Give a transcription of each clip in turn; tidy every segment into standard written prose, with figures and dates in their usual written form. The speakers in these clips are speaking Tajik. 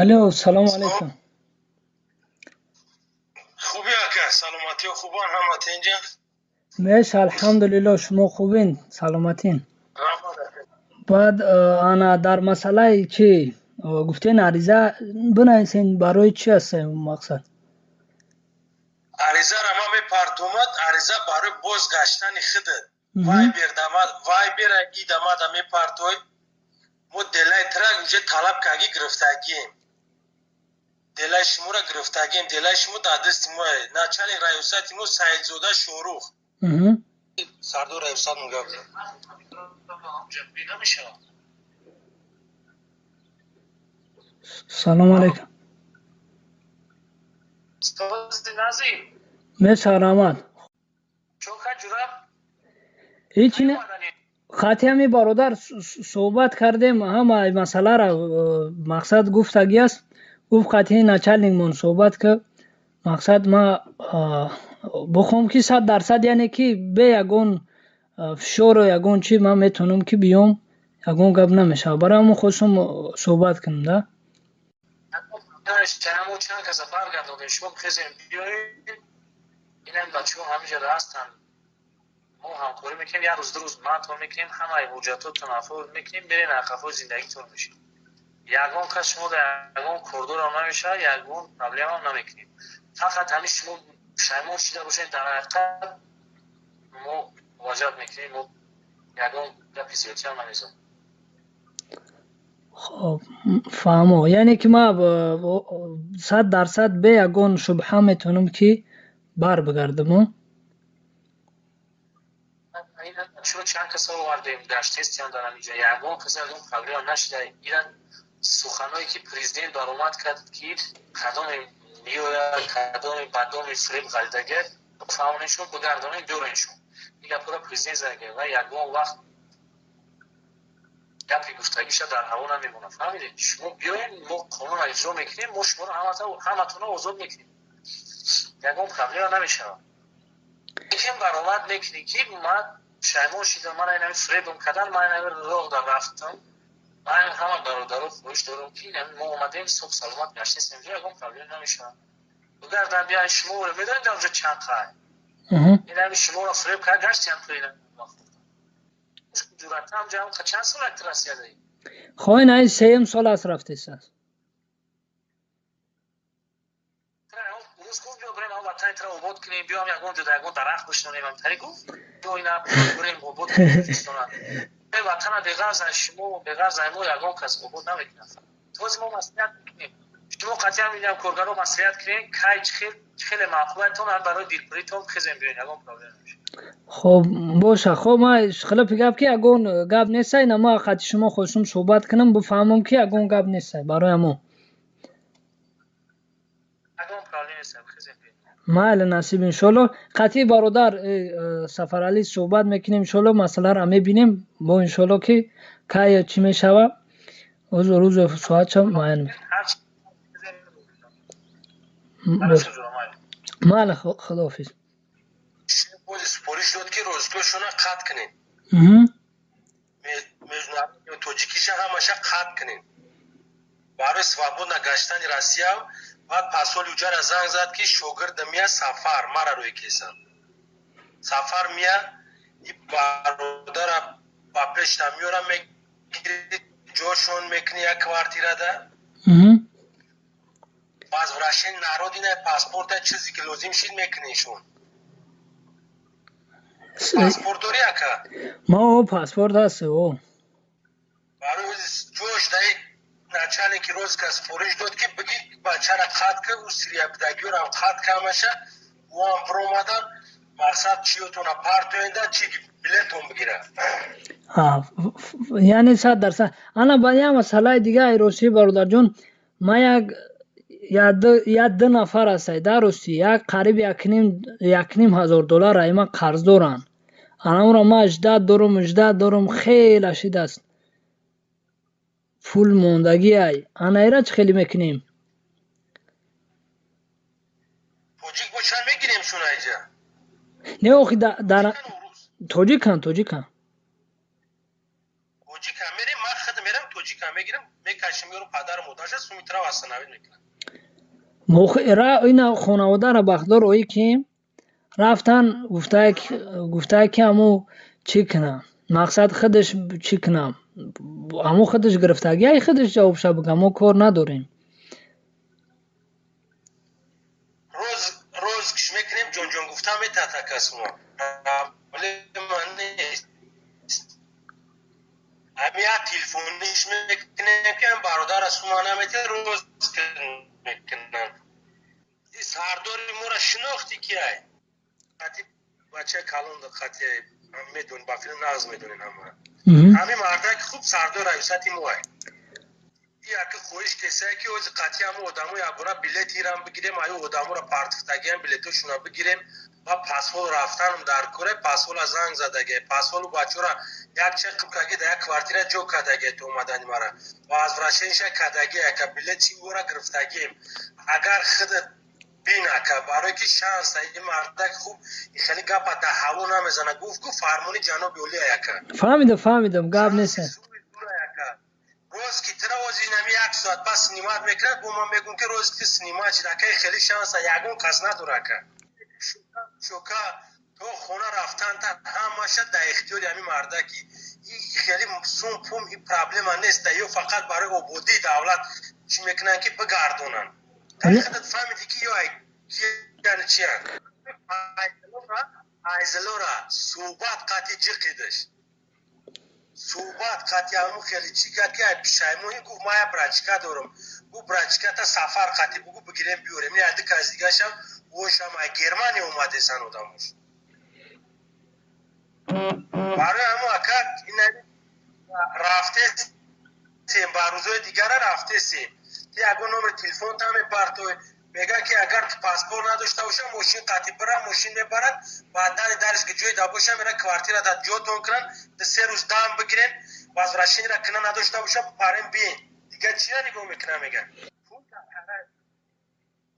Алло, салому алейкум. Хуби, ака, саломатиё хубан, ҳама тинҷа? Меш, алҳамдулилло, шумо хубин, саломатин? Баъд ана дар масъалаи чи гуфтен, ариза бинависен, барои чи аст мақсад? Аризаро ман мепартомад, ариза барои бозгаштани худат. Вайбер дамад, вайбера и дамада мепартой. Мо делаи тра уже талаб каги гирифтагием. Делаи шуморо гирифтагием, делаи шумо дар дасти мо. Начальник раёсати мо Саидзода Шорух. Сардор раёсат мугап. Салому алейкум. Месарамат. Ҳеҷ не, хати ҳами бародар суҳбат кардем, ҳама масъаларо мақсад гуфтагӣ аст. Гуфт, хати начальникмон суҳбат ки мақсад ма бухом ки 100%, яъне ки бе ягон фишору ягон чи ман метавонам ки биём, ягон гап намешавад. Барои ҳамон хостум суҳбат кунам да. Чанд каса баргардонем, шумо хезем биёед, инам бачаҳо ҳаминҷа ҳастанд, мо ҳамкорӣ мекунем, як рӯз ду рӯз маътон мекунем, ҳамаи ҳуҷҷатотон афор мекунем, берен ақафои зиндагитон мешед. Ягон кас шумо дар ягон кордорам намешавад, ягон проблемам намекунем. Фақат ҳамин шумо пушаймон шида бошед, дар ҳақиқат мо муроҷиат мекунем, мо ягон гапи зиёдтиам намезанем. Хоб, фаҳмо, яъне ки ман 100% бе ягон шубҳа метавонам ки бар бигардам? Чо чанд каса овардем, гаштестиам дар ҳаминҷа, ягон каса ягон проблема нашида. Ира суханое ки президент баромад кард, ки кадоме меояд, кадоме ба доми фиреб ғалидагиад, фаҳмонешон, бигардонем, биёреншон. Ин гапҳоро президент зада ва ягон вақт гапи гуфтагиша дар ҳаво намемонад. Фаҳмидед? Шумо биёен, мо қонунро иҷро мекунем, мо шуморо ҳаматонро озод мекунем, ягон проблема намешавад. Лекин баромад мекунӣ ки ман пушаймон шидам, ман инами фиребам кардан, ман инами роҳ дар рафтам, ман ҳама бародаро хоҳиш дорам ки мо омадем, субҳ саломат гаштестем, ягон проблема намешавад. Бигардан, биёен, шумо медонед дар онҷо чанд қай инами шуморо фиреб кард, гаштиям ту ина ҷуръатам ҷамъ. Чанд сол акти Россия даӣ? Хо, ин ай сеюм сол аст рафтест. Рӯз гуфт, биё бирем ватани тра обод кунем, биём ягон ҷода ягон дарахт бишнонем, амтари гуфт, биё ина бирем обод кунем. Ватана беғарз аз шумо, беғарз аз мо ягон кас обод намекунад. Този мо маслиҳат мекунем, шумо қатъиан мегӯям, коргаро маслиҳат кунем, кай хеле маъқулатон барои дилпуритон хезем биёен, ягон проблема намешавад. Хоб, боша. Хоб, ман хилофи гап ки ягон гап нестай, на ман хати шумо хостум суҳбат кунам, бифаҳмам ки ягон гап нестай барои ҳамон. Майли, насиб, иншоалло, қатъи бародар Сафаралӣ суҳбат мекунем, иншоалло, масъаларо мебинем бо, иншоалло, ки кай чӣ мешава, рӯзу соатша муайян мекунем. Майли, худоҳофиз. Супориш дод ки розгоҳшона қатъ кунем, тоҷикиша ҳамаша қатъ кунем барои свободно гаштани Россия. Баъд пасоли уҷара занг зад ки шогирда мия, Сафар, мара рӯй кесам, Сафар мия, и бародара ба пешта меёра, мегири, ҷошон мекуни як квартирада. Возвращение народина, паспорта, чизе ки лозим шид, мекунишон. Паспорт дорӣ, ака? Ма паспорт ҳаст о. Барои ҷош даи начальники розыска супориш дод ки биги бачара қатъ ка, ӯ сириябидагиёрам қатъ ка ҳамаша, ӯам биромадан, мақсад чиётона партоенда, чи билетон бигира. Яъне 100%. Ана ба як масъалаи дига, росӣ, бародарҷон, ман як ду нафар ҳастай дар Русӣ, як қариб якним ҳазор доллар ай ман қарз доранд. Ана онро ман ждать дорум, ждать дорум, хеле шидааст, пул мондагӣ ай. Ана ира чӣ хеле мекунем? Тоҷик бошан, мегирем шун айҷа. Не, охи дар тоҷикан, тоҷикан. Тоҷикан мерем, ман худ мерам. тоҷика мегирем, мекашем, меёрем падару модарша, суми тра восстановить мекунам. Ина хонаводаро бахдор оӣ ки рафтан, гуфтае ки ҳаму чӣ кунам, мақсад худаш чӣ кунам, ҳаму худаш гирифтагӣ, ай худаш ҷавобша бигӯ, мо кор надорем. Роз киш мекунем, ҷонҷон гуфта метата касмо. Проблема нест. Ҳами як телефониш мекунем, ки бародара сума намети, роз мекунам. Сардори мора шинохтӣ ки ай? Қати бачаи калон қати медонӣ, ба филм нағз медонед ҳама. Ҳамин мардак хуб сардор раёсати мо ай. Яке хоҳиш кесае ки ози қатъи ҳама одамо якбора билетирам бигирем, аю одаморо партифтагиам билетошуна бигирем ва пасҳол рафтанам дар коре, пасҳола занг задаге, пасҳолу бачора як чақиб каги да як квартира ҷо кадаге то омадани мара ва аз вращениша кадаге, яка билет чи ора гирифтагием. Агар худат бин, ака, барое ки шанс ин мардак хуб хеле гапа дар ҳаво намезана, гуфт ку фармони ҷаноби олия, яка. Фаҳмидам, фаҳмидам, гап нест. Роз ки тира ози нами як соат пас снимать мекунад, бо ман мегӯм ки роз ки снимать шид, акай, хеле шанса ягон кас надора, ака. Шока то хона рафтан та ҳамаша дар ихтиёри ҳамин мардаки. Хеле сум пум и проблема нест, ё фақат барои ободии давлат чӣ мекунанд ки бигардонанд. Худат фаҳмидӣ ки ё яъне чиян? Айзлора суҳбат қатъи ҷиқидаш, суҳбат қатъи ҳамун хеле чӣ кард ки ай пишаймонӣ гуфт, ман як брачка дорам, гуфт, брачката сафар қатъи бугу бигирем биёрем. Ин ду кас дигашам ошам ай Германия омадесан одамош. Барои ҳамун, ака, ин рафтесем, ба рӯзои дигара рафтесем. Ти ягон номери телефонта мепартой, мега ки агар паспорт надошта боша, мошин қатъи бира, мошин мебарад, баъд дани дарш ки ҷой да боша, мера квартира да ҷотон кунанд, се рӯз дам бигирен, возвращениера кина надошта боша, парем биен. Дига чира нигоҳ мекунам, мега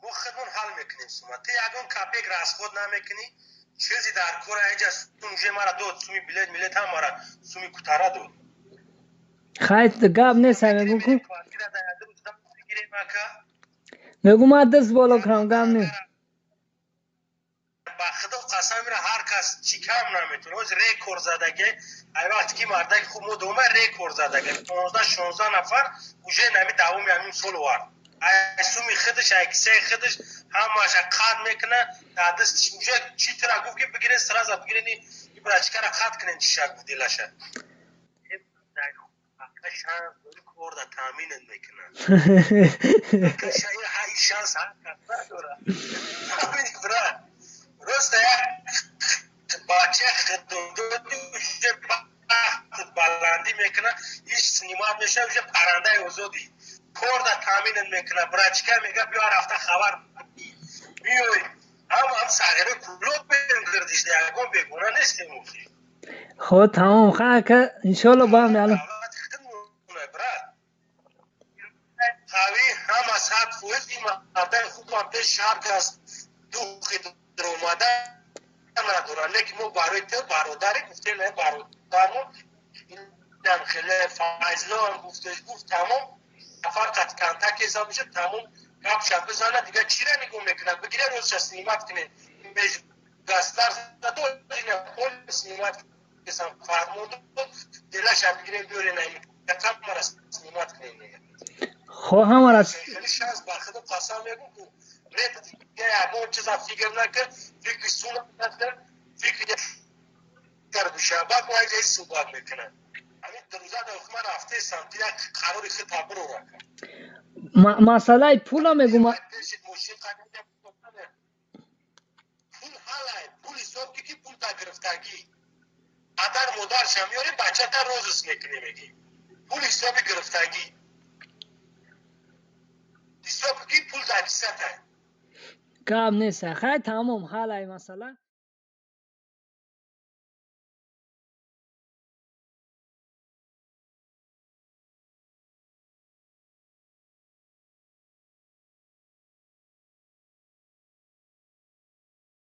мо худмон ҳал мекунем сума. Ти ягон копейк расход намекунӣ, чизи дар кора эҷа сум уже мара дод, суми билет милет ҳамара суми кутара дод. Хай, гап нест, мегӯм ку квартира да як рӯз дам бигирем, ака. Мегӯм, ман даст боло кунам, гап нест. Ба худо қасам, ира ҳар кас чӣ кам наметавонад. Ҳозир рекорд задаге, ай вақте ки мардаки хуб мо дома рекорд задаге, 15-16 нафар уже нами давоми ҳамин сол овард. Ай суми худаш, ай кисаи худаш ҳамаша қат мекуна дар дастиш. Уже чӣ тира гуфт ки бигирен, сразу бигирен, и брачкара қат кунен, чишак гуфт дилаша. Шанс дори, корда таъминат мекунад. Шанс ҳар кас надорад, брат. Просто як бача уже бахт баландӣ мекунад, иш снимать мешавад, уже паррандаи озодӣ, корда таъминат мекунад. Брачка мега, биё рафта хабар биёй, ҳам ҳам сағиро кулоб берем гирдиш, ягон бегуна нестем охи. Хо, тамом, ха, ака, иншоалло ба ҳам алон. Брат, қавӣ ҳама 100%. Ин мардаи хубам пеш ҳар кас духи даромада надорад, лекин мо барои ту бародаре гуфтем, бародармо инам хеле Файзлоам гуфтеш, гуфт тамом, нафар қат контакт ҳисоб мешад, тамом, гапша бизана. Дига чира нигоҳ мекунад, бигире, рӯзша снимать кунед, государство снимать кесам, фармон дод, дилаша бигирем, биёрен, камара снимать кунед. Хо, ҳамара. Хеле шанс, ба худо қасам мегӯм, ку ягон чиза фикр накард, фикри суна накард, фикри кард. Баъд мо айҷа суҳбат мекунам. Ҳамин рӯза ман рафтесам, як қарори худ таброра. Масъалаи пула мегӯм. Мошин пул ҳалай, пул ҳисоб ки пул та гирифтагӣ, падар модарша меёрем, бачата розыск мекунем, мегӣ пул ҳисоби гирифтагӣ, ҳисоб ки пул дар кисатай. Гап нест, хай, тамом, ҳалай масъала.